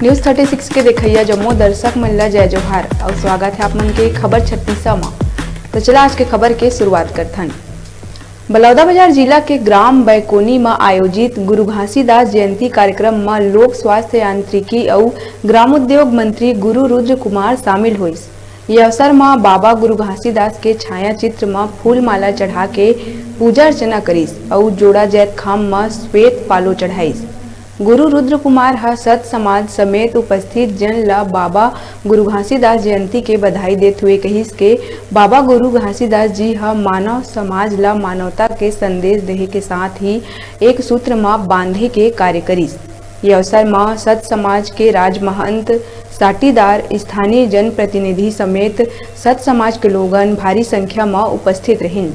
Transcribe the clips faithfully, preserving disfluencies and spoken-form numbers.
News thirty six के देखइया जम्मो दर्शक मन ला जय जोहार अउ स्वागत हे आप मन के खबर छत्तीसा म। तो चला आज के खबर के शुरुआत करथन। बलौदाबाजार जिला के ग्राम बैकोनी म आयोजित गुरु घासीदास जयंती कार्यक्रम म लोक स्वास्थ्य यांत्रिकी अउ ग्रामोद्योग मंत्री गुरु रुद्र कुमार शामिल होइस। ये अवसर म बाबा गुरु घासीदास के छाया चित्र म फूल माला चढ़ा के पूजा अर्चना करिस अउ जोड़ा जैतखाम म श्वेत पालो चढ़ाइस। गुरु रुद्र कुमार ह सत समाज समेत उपस्थित जन ल बाबा गुरु घासीदास जयंती के बधाई देत हुए कहिस के बाबा गुरु घासीदास जी ह मानव समाज ल मानवता के संदेश देहे के साथ ही एक सूत्र म बांधे के कार्य करिस। ये अवसर म सत समाज के राज महंत, साटीदार, स्थानीय जनप्रतिनिधि समेत सत समाज के लोगन भारी संख्या म उपस्थित रहिन।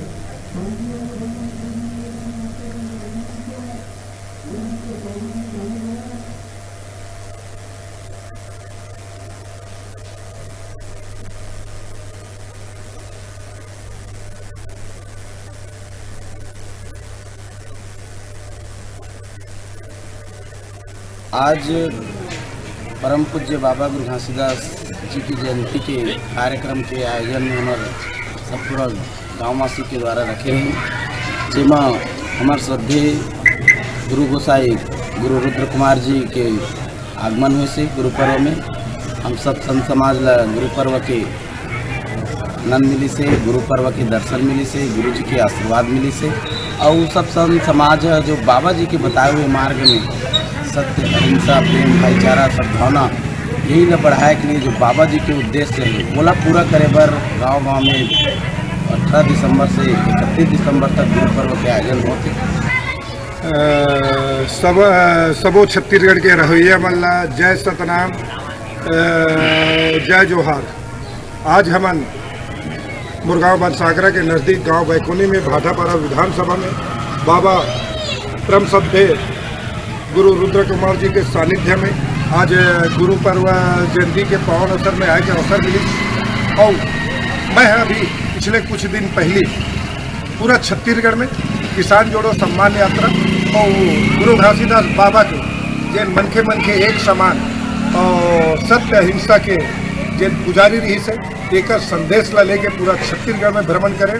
आज परम पूज्य बाबा गुरु घासीदास जी की जयंती के कार्यक्रम के आयोजन में हमर सब पूरा गांववासी के द्वारा रखे हे, जेमा हमर श्रद्धेय गुरु गोसाई गुरु रुद्र कुमार जी के आगमन होइस हे गुरु पर्व में। हम सब संत समाज ला गुरु पर्व के आनंद मिलिस हे, गुरु पर्व के दर्शन मिलिस हे, गुरु जी के आशीर्वाद मिलिस हे। अउ सब संत समाज ह जो बाबा जी के बताए हुए मार्ग में सत्य, अहिंसा, प्रेम, भाईचारा, सद्भावना, यही ला बढ़ाए के लिए जो बाबा जी के उद्देश्य हे, ओला पूरा करे बर गांव-गांव में अठारह दिसंबर से इकतीस दिसंबर तक गुरु पर्व के आयोजन होथे। अ, सब, अ, सबो छत्तीसगढ़ के रहवैया मन ला जय सतनाम, अ, जय जोहार। आज हमन मुरगांव बनसागरा के नजदीक गांव बैकोनी में भाटापारा विधानसभा में बाबा परम श्रद्धेय गुरु रुद्र कुमार जी के सानिध्य में आज गुरु पर्व जयंती के पावन अवसर में आए के अवसर मिलिस। अउ मैं ह अभी पिछले कुछ दिन पहिली पूरा छत्तीसगढ़ में किसान जोड़ो सम्मान यात्रा अउ गुरु घासीदास बाबा के जेन मनखे मनखे एक समान अउ सत्य अहिंसा के जेन पुजारी रहिस हे, तेकर संदेश ला लेके पूरा छत्तीसगढ़ में भ्रमण करे।